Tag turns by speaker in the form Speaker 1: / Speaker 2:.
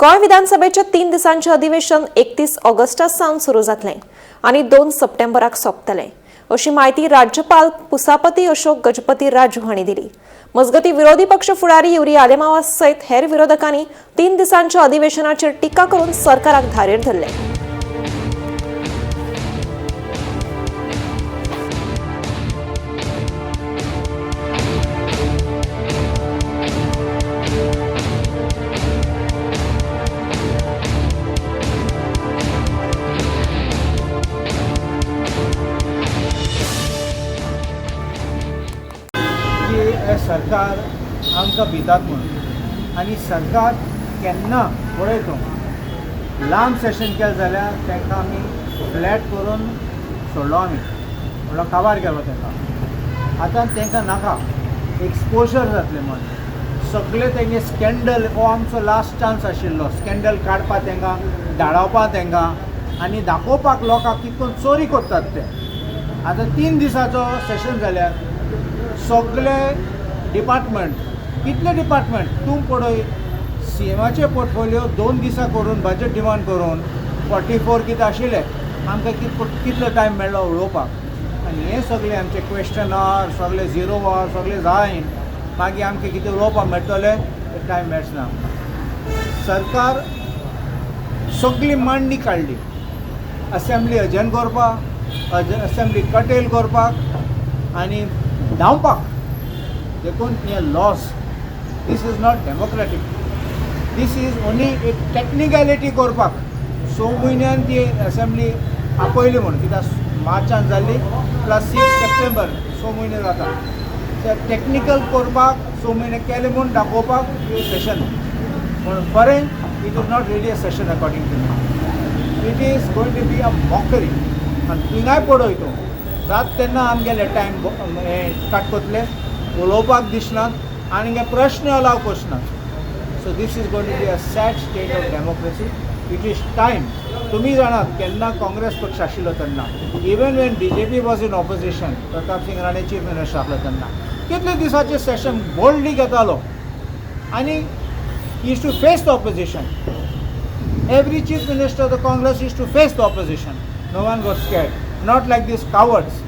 Speaker 1: गोंय विधानसभेचे 3 दिसांचे अधिवेशन 31 ऑगस्टा सावन सुरू जातलें आनी 2 सप्टेंबराक सोंपतलें अशी म्हायती राज्यपाल पुसापती अशोक गजपती राजू हांणी दिली. मजगतीं, विरोधी पक्ष फुडारी युरी आलेमावा सयत हेर विरोधकांनी 3 दिसांच्या अधिवेशनाचेर टिका करून सरकाराक धारेर धरले.
Speaker 2: की हे सरकार आमकां भितात म्हणून आनी सरकार केन्ना पळय तूं लांब सेशन केलें जाल्यार तांकां आमी फ्लॅट करून सोडलो, आमी म्हणल्यार काबार केलो तांकां. आतां तांकां नाका एक्सपोजर जातलें म्हण सगळे तेंगे स्कँडल. हो आमचो लास्ट चान्स आशिल्लो स्कँडल काडपाक, तांकां धाडावपाक तांकां आनी दाखोवपाक लोकांक कितको चोरी करतात ते. आतां 3 दिसाचो सेशन जाल्यार सगळे डिपार्टमेंट, कितले डिपार्टमेंट तूं पळय, सी एमाचे पोर्टफोलियो 2 दिसां करून बजट डिमांड करून 44 कितें आशिल्ले, आमकां कितलो टायम मेळ्ळो उलोवपाक? आनी हें सगळें आमचें क्वेश्चन our, सगळें झिरो our, सगळें जायन मागीर आमकां कितें उलोवपाक मेळटलें? ते टायम मेळच ना. सरकार सगळी मांडणी काडली असेंब्ली अजर्न करपाक, असेंब्ली कटेल करपाक आनी धांवपाक. देखून हें loss. This is not democratic, this is only एक टॅक्निकलिटी करपाक. 6 म्हयन्यान ती असेंब्ली आपयली म्हणून, कित्याक मार्चान जाल्ली प्लस 6 सप्टेंबर, 6 म्हयने जाता. टॅक्निकल करपाक 6 म्हयने केले म्हूण दाखोवपाक सेशन पूण खरें it is not really a session. According to me, it is going to be a mockery. आनी थिंगाय पळय तूं जात तेन्ना आमगेले टायम हें काट करतले, उलोवपाक दिसनात आनी प्रश्न अलाव करनात. So this is going to be a sad state of democracy. It is time. तुमी जाणात, केन्ना काँग्रेस पक्ष आशिल्लो तेन्ना, even when BJP was in opposition, Pratap Singh Rane chief minister आसलो तेन्ना कितले दिसाचे सेशन बोल्डली घेतालो आनी used to face the opposition. Every chief minister of the Congress used to face the opposition. No one got scared. Not like these cowards.